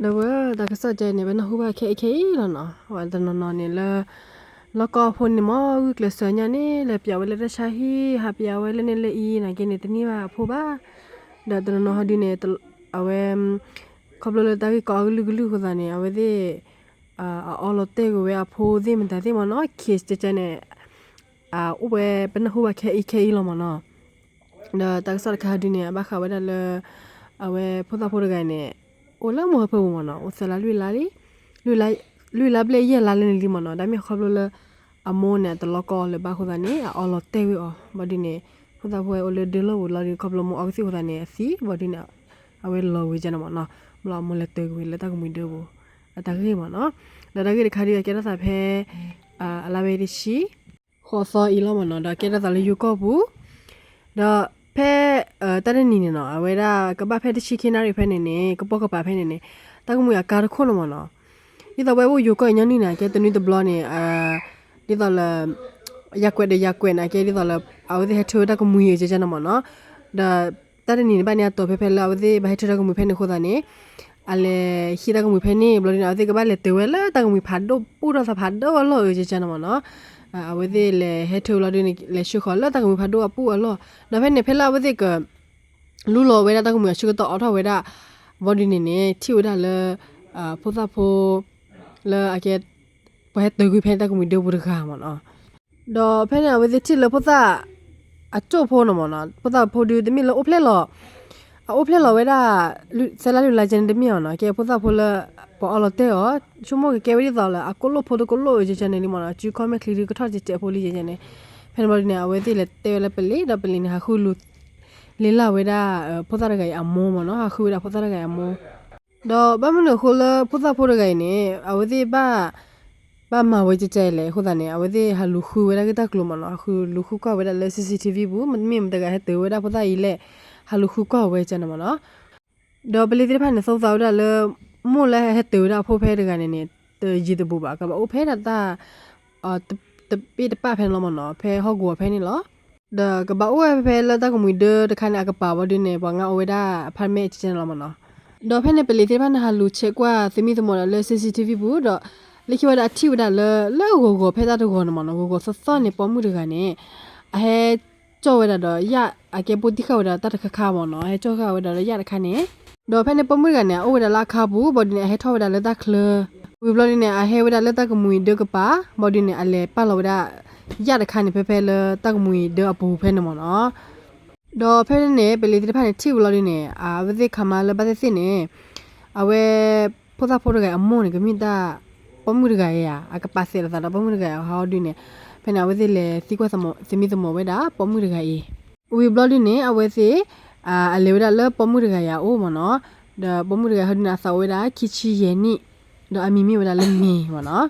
ဒီးဝဲတၢ်ကစီၣ်ကဲန့ၣ် ပနၢ်ဟူဘၣ်ခဲအံၤခဲအံၤလီၤနီၤ, ဝဲတနီၤနီၤန့ၣ်လၢ လီၢ်ကီၢ်ဖိန့ၣ်မ့ၢ်ဂုာ်ကျဲးစၢးညါန့ၣ် လဲၤပျးဝဲလၢတၢ်ဆါဟံၣ် ဟးပျးဝဲလၢန့ၣ်လၢအံၤ နာ်က့န့ၣ် တန့ၢ်ဘၣ်အဖိဘၣ်. ဒီးတနီၤနီၤဟီဒုန့ၣ် အဝဲ ခီဖျိလၢတၢ်ဂ့ၢ်ကီအကလုာ်ကလုာ်အဃိသတးန့ၣ် အဝဲသ့ၣ် အအီလီၤတဲာ်ကွံာ်ဝဲအဖိသ့ၣ်မတၤသ့ၣ်မ့ၢ်နီၤ case ကဲန့ၣ် အိၣ်ဝဲပနၢ်ဟူဘၣ်ခဲအံၤခဲအံၤလီၤမ့ၢ်နီၤ. ဒီးတၢ်ကစီၣ်တခါဟီဒုန့ၣ် အဘၣ်ဃးဝဲဒၣ်လၢ အဝဲဖိသၣ်ဖိတဂၤန့ၣ် အိၣ်လၢမိၢ်ဟၢဖၢပူၤမ့ၢ်နီၤ အိၣ်သၢလါလွံၢ်လါလံ လွံၢ်လါဘျဲၣ်ယဲၢ်လါလၢန့ၣ်လံမ့ၢ်နီၤ. ဒီးမ့ၢ်ခီဖျိလၢ အမိၢ်န့ၣ် အတလီၢ်ကီအီၤလၢၤဘၣ်အဃိသတးန့ၣ် အအီလီၤတဲာ်ကွံာ်အီၤ ဘၣ်ဒုန့ၣ် ဖိသၣ်ဖိဝဲအိၣ်လၢဒၢလီၢ်ပူၤလီၤဒီး ခီဖျိမိၢ်အီကသံၣ်အဃိသတးန့ၣ် အသံ ဘၣ်ဒုန့ၣ် အဝဲလီၤဝဲကဲန့ၣ်မ့ၢ်နီၤ. ဘျီအမိၢ်လဲၤတဲာ်ကွံာ်လၢတၢ်ကမှံၤဒၢပူၤ အတၢ်ဂ့ၢ်မ့ၢ်နီၤ. ဒီးတၢ်ဂ့ၢ်တခါဒုအကဲထီၣ်သးဖဲ အလါဝဲတဆံ ဃိးသီအံၤလီၤမ့ၢ်နီၤ. ဒီးကဲထီၣ်သးလၢယိၤကီၢ်ပူၤ ဒီးဖဲ တၢ်တနံၤန့ၣ်နီၤ အဝဲဒၣ်ကဘၣ်ဖဲတဆံခံနၣ်ရံၣ်ဖဲန့ၣ်န့ၣ် ကပိာ်ကပၤဖဲန့ၣ်န့ၣ် တၢ်ကမှံၤအကါတခိၣ်န့ၣ်မ့ၢ်နီၤ. ဒ်သိးဝဲအိၣ်ယိၤကီၢ်အညီနုၢ်န့ၣ် အကဲတနွံတဘျီန့ၣ် ဒ်သိးလၢ ယၤကွဲးဒီးယၤကွဲးန့ၣ် အကဲဒ်သိးလၢ အဝဲသ့ၣ်ဟဲထၢဝဲတၢ်ကမှံၤအကဲကဲန့ၣ်မ့ၢ်နီၤ. ဒီး တၢ်တနံၤန့ၣ်ဘၣ်န့ၣ် အတီၤဖဲဖဲလၢအဝဲသ့ၣ်ဘၣ်ဟဲထၢတၢ်ကမှံၤဖဲန့ၣ်အဃိသတးန့ၣ် အလဲၤဟံးတၢ်ကမှံၤဖဲန့ၣ် ဘျီဒုန့ၣ် အဝဲသ့ၣ်ကဘၣ်လဲၤတၢၤဝဲလၢတၢ်ကမှံၤဖးဒိၣ်ပူၣ်ထီၣ်သးဖးဒိၣ်အလီၢ်အကဲကဲန့ၣ်မ့ၢ်နီၤ. အဝဲသ့ၣ်လဲၤဟဲထၢဝဲလီၤဒုန့ၣ် လဲၤဆှၢဃီၤလၢတၢ်ကမှံၤဖးဒိၣ်အပူၣ်အလီၢ် ဒီးဖဲန့ၣ် ဖဲလၢအဝဲသ့ၣ်က လူလီၤဝဲဒၣ်တၢ်ကမှံၤအဆၢကတီၢ်အိးထီၣ်ဝဲဒၣ် ဘျီဒုန့ၣ်န့ၣ် ထံၣ်ဝဲဒၣ်လၢ ဖိသၣ်ဖိ လၢအကဲ ပှၤဟဲတၢၤကွံာ်ဖဲတၢ်ကမှံၤဒၢပူၤတဂၤမ့ၢ်နီၤ. ဒီးဖဲန့ၣ် အဝဲသ့ၣ်ထံၣ်လၢဖိသၣ် အကၠိၣ်ဖိန့ၣ်မ့ၢ်နီၤ, ဖိသၣ်ဖိဒုတမ့ၢ်လၢအိၣ်ဖျဲၣ်လီၤ အအိၣ်ဖျဲၣ်လီၤဝဲဒၣ် သၢလါလွံၢ်လါကဲန့ၣ်တမ့ၢ်အီၤနီၤ, ကဲဖိသၣ်ဖိလၢ ပှၤအီလီၤတဲာ်အီၤ ဆိကမိၣ်ကကဲဝဲဒ်သိးလၢအကိၣ်လိၣ်ဖိတကိၣ်လိၣ်ကဲန့ၣ်လံမ့ၢ်နီၤ, စုခီၣ်မဲာ်ချံဒုကထီၣ်ကဲကဲဖိလံကဲန့ၣ်. ဖဲန့ၣ်ဘျီဒုန့ၣ် အဝဲသ့ၣ်လဲၤတဲဝဲလၢပလံၤ ဒီးပလံၤန့ၣ် ဟးဃုလူၤ လ့လၢ်ဝဲဒၣ် ဖိသၣ်တဂၤအံၤအမိၢ်မ့ၢ်နီၤ, ဟးဃုဝဲဒၣ်ဖိသၣ်တဂၤအံၤအမိၢ် ဒီးဘၣ်မနုၤအဃိလၢဖိသၣ်ဖိတဂၤအံၤန့ၣ် အဝဲသ့ၣ်ဘၣ် ဘၣ်မၤဝဲကဲကဲလဲၣ်အဃိသတးန့ၣ် အဝဲသ့ၣ်ဟးလူၤဃုဝဲဒၣ်ဂ့ၢ်တၢ်ကျိၤမ့ၢ်နီၤ, ဟးဃုလူၤဃုကွၢ်ဝဲဒၣ်လၢ CCTV ပူၤ မ့မ့ၢ်မတၤတဂၤဟဲတၢၤဝဲဒၣ်ဖိသၣ်အံၤလဲၣ်, ဟးလူၤဃုကွၢ်ဝဲကဲန့ၣ်မ့ၢ်နီၤ. ဒီးပလံၤသ့ၣ်တဖၣ်န့ၣ် သိၣ်သီဝဲဒၣ်လၢ မိၢ်လၢဟဲတၢၤဝဲဒၣ်အဖိဖဲတဂၤန့ၣ်န့ၣ် တယံၤတဘူးဘၣ်, ကဘၣ်အိၣ်ဖဲဒၣ်တၢ် တပ့ၢ်တပၢ်ဖဲန့ၣ်လီၤမ့ၢ်နီၤ, ဖဲဟီၣ်ကဝီၤဖဲန့ၣ်လီၤ. ဒီးကဘၣ်အိၣ်ဝဲဖဲလၢတၢ်ကမှံၤဒၢတခါန့ၣ် အကပၤဝံၤဒုန့ၣ် ပှၤငါအိၣ်ဝဲဒၣ် apartment ကဲန့ၣ်လီၤမ့ၢ်နီၤ. ဒီးဖဲန့ၣ် ပလံၤသ့ၣ်တဖၣ်န့ၣ် ဟးလူၤဆဲးကွၢ်သမံသမိးဒီးလၢ CCTV ပူၤဒီး လၢခံဝဲဒၣ်အထံၣ်ဝဲဒၣ်လၢ လၢဂီၤဂီၤဖဲတၢ်တဂီၤန့ၣ်မ့ၢ်နီၤ, ဂီၤဂီၤသီသီန့ၣ် ပိာ်မုၣ်တဂၤန့ၣ် အဟဲ ကၠီၣ်ဝဲဒၣ်ဒီး ယၣ်အကဲပိၢ်တံၢ်ဃာ်ဝဲဒၣ်တၢ်တခါခါမ့ၢ်နီၤ, အဟဲကၠီၣ်ဃာ်ဝဲဒၣ်လၢယၣ်တခါန့ၣ်. ဒီးဖဲန့ၣ်ပိာ်မုၣ်တဂၤန့ၣ် အအိၣ်ဝဲဒၣ်လၢအခါပူၤ ဘၣ်ဒုန့ၣ် အဟဲထီၣ်ဝဲဒၣ်လၢတၢ်ချၢ ဝံၤဘျီဒုန့ၣ် အဟဲဝဲဒၣ်လၢတၢ်ကမှံၤဒၢကပၤ ဘၣ်ဒုန့ၣ် အလဲၤပာ်လီၤဝဲဒၣ် ယၣ်တခါန့ၣ် ဖဲဖဲလၢတၢ်ကမှံၤဒၢအပူၤဖဲန့ၣ်မ့ၢ်နီၤ. ဒီးဖဲန့ၣ်န့ၣ် ပလံၤသ့ၣ်တဖၣ်န့ၣ် ထံၣ်ဝံၤလီၤဒုန့ၣ် အဝဲသ့ၣ်ခးမါလၢဘၣ်သ့ၣ်သ့ၣ်န့ၣ် အဝဲ ဖိသၣ်ဖိတဂၤအမိၢ်န့ၣ် ကမ့ၢ်တၢ် ပိာ်မုၣ်တဂၤအံၤဧါ, အကပာ်သဲးလိာ်သးဒီးပိာ်မုၣ်တဂၤအံၤဟီဒုန့ၣ်, ဖဲန့ၣ် အဝဲသ့ၣ်လဲၤသံကွၢ်သမံသမိးဝဲဒၣ်ပိာ်မုၣ်တဂၤအံၤ ဝံၤဘျီဒုန့ၣ် အဝဲသ့ၣ် အလဲၤဝဲဒၣ်လၢပိာ်မုၣ်တဂၤအံၤအအိၣ်မ့ၢ်နီၤ, ဒီးပိာ်မုၣ်တဂၤဟီဒုန့ၣ် အသးအိၣ်ဝဲဒၣ်ခံဆံယဲၢ်နံၣ်, ဒီးအမံၤမ့ၢ်ဝဲဒၣ်လၢမ့ၤမ့ၢ်နီၤ,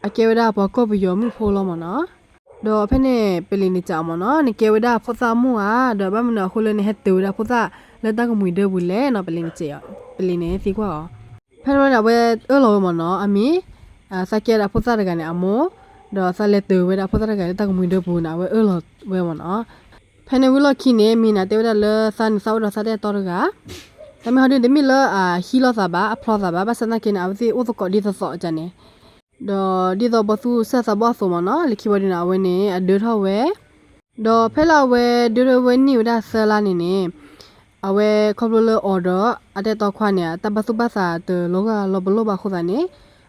အကဲဝဲဒၣ်ပှၤကီၢ်ပယီၤမုၣ်ဖိလီၤမ့ၢ်နီၤ. ဒီးဖဲန့ၣ် ပလံၤန့ၣ်စံးအီၤမ့ၢ်နီၤ, နကဲဝဲဒၣ်ဖိသၣ်အမိၢ်ဧါ, ဒီးဘၣ်မနုၤအဃိလၢနဟဲတၢၤဝဲဒၣ်ဖိသၣ်လၢတၢ်ကမှံၤဒၢပူၤလဲၣ်နီၤ, ပလံၤန့ၣ်စံးအီၤ, ပလံၤန့ၣ်သံကွၢ်အီၤ, ဖဲန့ၣ်ဝဲန့ၣ် အဝဲအၢၣ်လီၤဝဲမ့ၢ်နီၤ, အမံၤ သးကဲဒၣ်ဖိသၣ်တဂၤန့ၣ်အမိၢ်, ဒီးသးလဲၤတၢၤဝဲဒၣ်ဖိသၣ်တဂၤလၢတၢ်ကမှံၤဒၢပူၤန့ၣ် အဝဲအၢၣ်လီၤဝဲမ့ၢ်နီၤ. ဖဲန့ၣ်ဝံၤလီၢ်ခံန့ၣ် မံၤန့ၣ်တဲဝဲဒၣ်လၢသးန့ၣ်သးအိၣ်ဒီးသးတၢ်အဲၣ်တီတဂၤ, တၢ်မ့ၢ်ဟီဒုန့ၣ် တမ့ၢ်လၢအဟံးလိာ်သးဘၣ် အဖျီသးဘၣ်, ဘၣ်ဆၣ်သနာ်က့န့ၣ် အဝဲသ့ၣ်အိၣ်သကိးဒ်သိးသိးကန့ၣ်, ဒီးဒ်သိးပှၤသူၣ်စၢ်သးဘီၣ်အသိးမ့ၢ်နီၤ, လၢခံဝဲဒုန့ၣ် အဝဲန့ၣ် အဒၢထီၣ်ဝဲ, ဒီးဖဲလၢအဝဲဒၢထီၣ်ဝဲန့ၢ်ဝဲဒၣ်သၢလါန့ၣ်န့ၣ်, အဝဲခီဖျိလၢအီၤဒီးအတၢ်အဲၣ်တီခွါန့ၣ် အတၢ်ဘၣ်သူၣ်ဘၣ်သးတလီၤဂာ်လီၤပလိာ်ဘၣ်အဃိသတးန့ၣ်,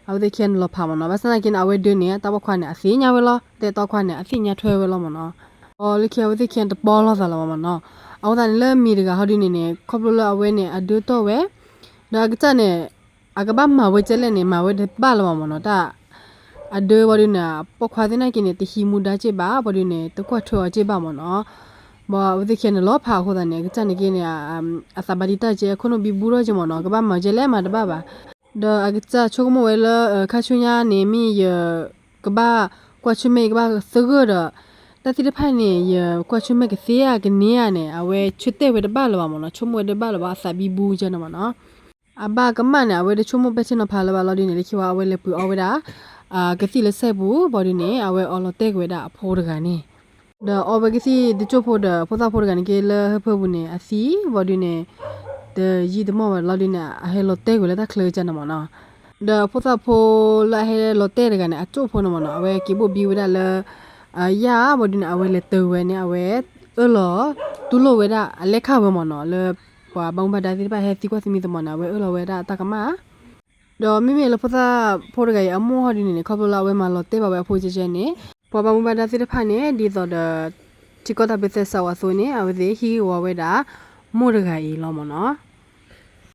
အဝဲသ့ၣ်ခံဂၤန့ၣ်လီၤဖးမ့ၢ်နီၤ, ဘၣ်ဆၣ်သနာ်က့န့ၣ် အဝဲဒၢန့ၣ် အတၢ်ပိာ်ခွါန့ၣ် အသ့ၣ်ညါဝဲလီၤ, တၢ်အဲၣ်တီခွါန့ၣ် အသ့ၣ်ညါထွဲဝဲလီၤမ့ၢ်နီၤ, အီၤလၢခံအဝဲသ့ၣ်ခံဂၤန့ၣ်တပီလီၤသးလၢၤဘၣ်မ့ၢ်နီၤ, အဃိသတးန့ၣ်လၢမံၤတဂၤဟီဒုန့ၣ်န့ၣ် ခီဖျိလၢအဝဲန့ၣ် အဒၢတီၢ်ဝဲ, ဒီးအကစၢ်န့ၣ် အကဘၣ်မၤဝဲကဲလဲၣ်န့ၣ် မၤဝဲတဘၣ်လၢၤဘၣ်မ့ၢ်နီၤ, တၢ် အဒၢဝံၤဒုန့ၣ် ပိာ်ခွါသ့ၣ်နာ်က့န့ၣ် တဟံးမူဒါက့ၢ်ဘၣ်, ဘၣ်ဒုန့ၣ် တကွၢ်ထွဲအီၤက့ၢ်ဘၣ်မ့ၢ်နီၤ, ဘၣ်အဝဲသ့ၣ်ခံဂၤန့ၣ်လီၤဖးအဃိသတးန့ၣ် အကစၢ်န့ၣ်က့န့ၣ် အသးဘၣ်ဒံးတၢ်ကဲ ခိၣ်နူာ်ဘံဘူထီၣ်က့ၢ်မ့ၢ်နီၤ, ကဘၣ်မၤကဲလဲၣ်မၤတဘၣ်ဘၣ်, ဒီးအကစၢ်ဆိကမိၣ်ဝဲလၢ ခါဆူညါန့ၣ် မ့ၢ်ယကဘၣ်ကွၢ်ဆၢၣ်မဲာ် ယကဘၣ်သဂၢၢ်ဒီး တၢ်သ့ၣ်တဖၣ်န့ၣ် ယကွၢ်ဆၢၣ်မဲာ်ကသ့ဧါကန့ၢ်ဧါန့ၣ် အဝဲဆၢတဲာ်ဝဲတဘၣ်လၢၤဘၣ်မ့ၢ်နီၤ, ဆိကမိၣ်ဝဲတဘၣ်လၢၤဘၣ် အသးဘံဘူကဲန့ၣ်မ့ၢ်နီၤ. အဘၣ်ကမၣ်န့ၣ် အဝဲတဆိကမိၣ်ပဲာ်ထံနီၤဖးလၢၤဘၣ်လီၤဒုန့ၣ် လၢခံဝဲအဝဲလဲၤပှ့ၤအီဝဲဒၣ် ကသံၣ်လၢစဲပူၤ ဘၣ်ဒုန့ၣ် အဝဲအီလီၤတဲာ်ကွံာ်ဝဲဒၣ်အဖိတဂၤန့ၣ်, ဒီးအီဝဲကသံၣ်တစိၢ်ဖိဒီး ဖိသၣ်ဖိတဂၤန့ၣ်က့လၢဟၢဖၢပူၤန့ၣ် အသံ ဘၣ်ဒုန့ၣ် တယံာ်တမီၢ်ဘၣ်လီၤဒုန့ၣ် အဟဲလီၤတဲာ်ကွံာ်လၢတၢ်ချၢကန့ၣ်မ့ၢ်နီၤ. ဒီးဖိသၣ်ဖိလၢအဟဲလီၤတဲာ်တဂၤန့ၣ် အကၠိၣ်ဖိန့ၣ်မ့ၢ်နီၤ အဝဲက့ၤဘိၣ်ဘံဝဲဒၣ်လၢ ယၣ်ဘၣ်ဒုန့ၣ် အဝဲလဲၤတၢၤဝဲန့ၣ် အဝဲအၢၣ်လီၤတူၢ်လိာ်ဝဲဒၣ်အလဲၤခၣ်ဝဲမ့ၢ်နီၤ လၢပှၤဘၣ်မူဘၣ်ဒါသ့ၣ်တဖၣ်ဟဲသံကွၢ်သမံသမိးန့ၣ် အဝဲအၢၣ်လီၤဝဲဒၣ်အတၢ်ကမၣ် ဒီးမ့မ့ၢ်လၢဖိသၣ်ဖိတဂၤအံၤအမိၢ်ဟီဒုန့ၣ်န့ၣ် ခီဖျိလၢအဝဲမၤလီၤတဲာ်ဘၣ်ဝဲအဖိကဲကဲန့ၣ် ပှၤဘၣ်မူဘၣ်ဒါသ့ၣ်တဖၣ်န့ၣ် ဒ်သိးဒီး ထံကီၢ်တၢ်ဘျၢသဲစးအီၤအသိးန့ၣ် အဝဲသ့ၣ်ဟံးဂ့ၤဝီၤဝဲဒၣ် မိၢ်တဂၤအံၤလီၤမ့ၢ်နီၤ.